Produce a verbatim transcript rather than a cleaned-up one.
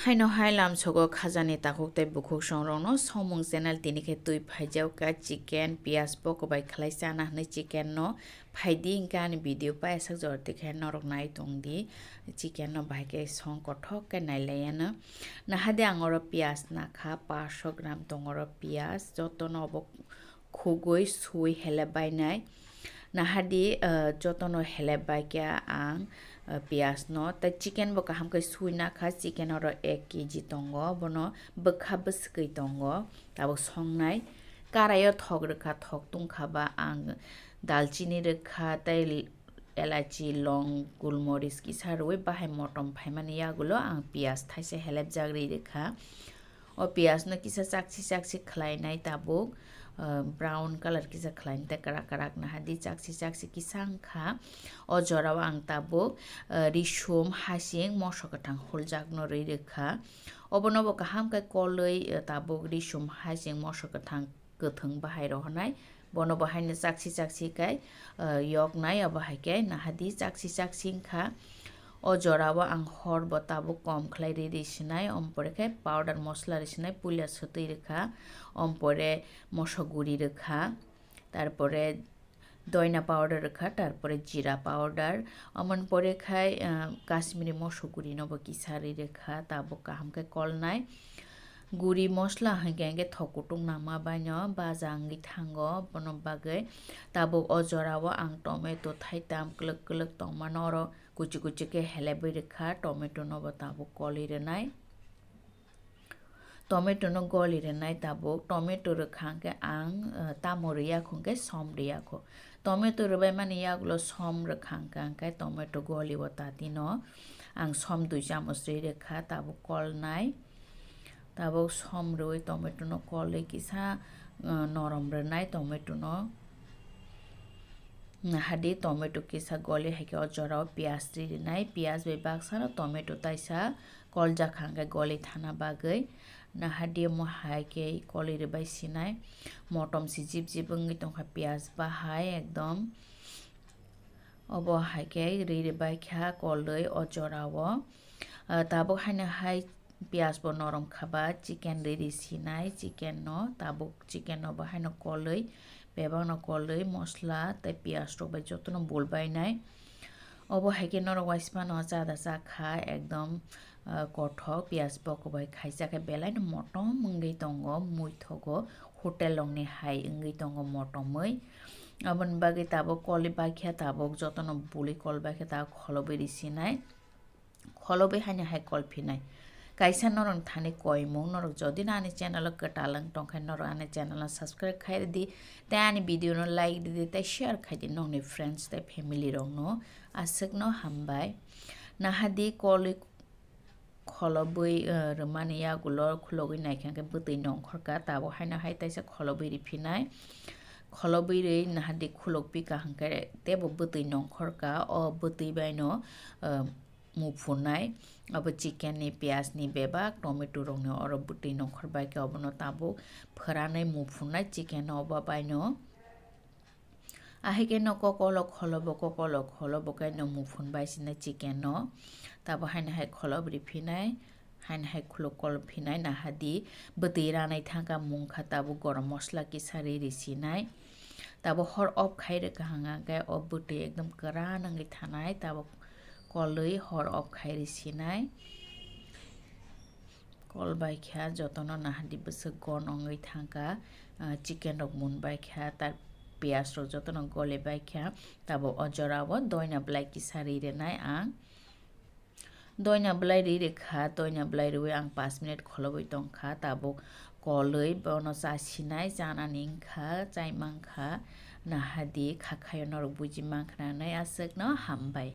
Haino hai lamsogo khajani takhuk tei bukhuk songrokno Somung channel tini khe twi phaijak kha chicken, piyaj, poko bai khlai chana hwnwi chicken no phaidi hinkhe ani video payasak jora tikhe norok nai tongdi. Chicken no bahai khe song kothok khe nailaiyano. Nahadi ang oro piyaj nakha, paanch sho gram tong oro piyaj, jotono obo khugwi sui helep bainai. Nahadi, eh, jotono helep bai khe ang, eh, piyaj no. Tai chicken bo kaham khe sui nakha, chicken oro ek kg tongo, bono bwkha bwswkwi tongo, tabuk songnai. Karai o thok rwkha, thok tungkha ba ang dalchini rwkha, tei elachi, long, gulmoris kisa rwui bahai motom phaimani yagulo ang piyaj thaisa helepjak ri rwkha. O piyaj no kisa chaksi chaksi khlainai tabuk, ah, brown colour kisa khlainai tei kwrak kwrak nahadi chaksi chaksi kisa wngkha. O jorao ang tabuk, ah, risum, hasing, moso kwthang huljak no rwi rwkha. Obono bo kaham khe kolwi, ah, tabuk risum, hasing, moso kwthang kwthwng bahai rohornai. Bono bo haino chaksi chaksi khe, ah, yoknai, obo hai khe nahadi chaksi chaksi wngkha. O jorao ang hor bo tabuk kom khlai ri ri sinai, ompore khe powder mosla ri sinai, puila swtwi rwkha, ompore moso guri rwkha, tarpore doina powder rwkha, tarpore jira powder, omoni pore khai, ah, Kashmiri moso guri no bo kisa ri rwkha, tabuk kaham khe kolnai. Guri mosla hinkhe hinkhe thok kutung nangma baino baja wngwi thango, bono bagwi tabuk o jorao ang tomato thaitam kwlwk kwlwk tongmano oro kuchi kuchi khe helebwi rwkha, tomato no bo tabuk kolwi rwnai. Tomato no goli rwnai tabuk, tomato rwkha hinkhe ang, eh, tamo rwya kho hinkhe som rwya kho. Tomato rwbaimani yagulo som rwkha hinkhe, hinkhe tomato goli o tati no ang som dui chamoch rwi rwkha, tabuk kolnai. Tabuk som rwui tomato no kolwi kisa, uh, norom rwnai tomato no. Nahadi tomato kisa goli hai khe o jorao piyaj ri rwnai, piyaj bai baksa no tomato taisa koljak kha hinkhe goli thana bagwi. Nahadi omo hai khe kolwi rwbai sinai, motom si jip jip wngwi tongkha piyaj bahai ekdom. Obo hai khe ri rwbai kha kolwi o jorao. Ah, tabuk haino hai piyaj bo norom kha ba chicken ri ri sinai, chicken no tabuk chicken no bo haino kolwi, bebak no kolwi mosla tei piyaj rok bai jotono bulbai nai. Obo hai khe norok waismano chada cha kha ekdom, ah, kothok piyaj boko bai khaisa khe belai no motom wngwi tongo, muithogo, hotel rok ni hai wngwi tongo motomwi. Aboni bagwi tabuk kolwi bai khe tabuk jotono bului kol bai khe tabuk kholobwi ri sinai. Kholobwi haino hai kol phinai. Kaisa norok thani koimung, norok jodi no ani channel o kwtal wng tongkha norok ani channel no subscribe khai rwdi, tei ani video no like rwdi, tei share khai di nokni friends tei family rok no. Aswk no hambai. Nahadi kolwi kholobwi, eh, rwmani yagulo khulogwi naikha khe bwtwi nongkhorka, tabuk haino hai taisa kholobwi riphinai. Kholobwi rwi nahadi khulokpika hinkhe teibo bwtwi nongkhorka, o bwtwi baino, eh, muphunai. Abo chicken ni, piyaj ni bebak, tomato rok ni oro bwtwi nongkhor bai khe obono tabuk phwranwi muphunai chicken no obo baino. Ahai khe no kokolo kholobo, kokolo kholobo khe no muphun bai sinai chicken no. Tabuk haino hai kholob riphinai, haino hai khuluk kol phinai nahadi bwtwi ranai thangkha mungkha tabuk gorom mosla kisa ri ri sinai. Tabuk hor off khai rwkha hwnka khe o bwtwi ekdom kwran wngwi thanai, tabuk kolwi hor off khai ri sinai. Kol bai kha jotono nahadi bwswk gon wngwi thangkha, ah, chicken rok mun bai kha, ta piyaj rok jotono goli bai kha, tabuk o jora o doina bwlai kisa ri rwnai ang. Doina bwlai ri rwkha, doina bwlai rwi ang pash minute kholobwi tongkha, tabuk kolwi bono chasinai, chanani wngkha, chai mankha, nahadi khakhaio norok buji mankha nanai aswkno hambai.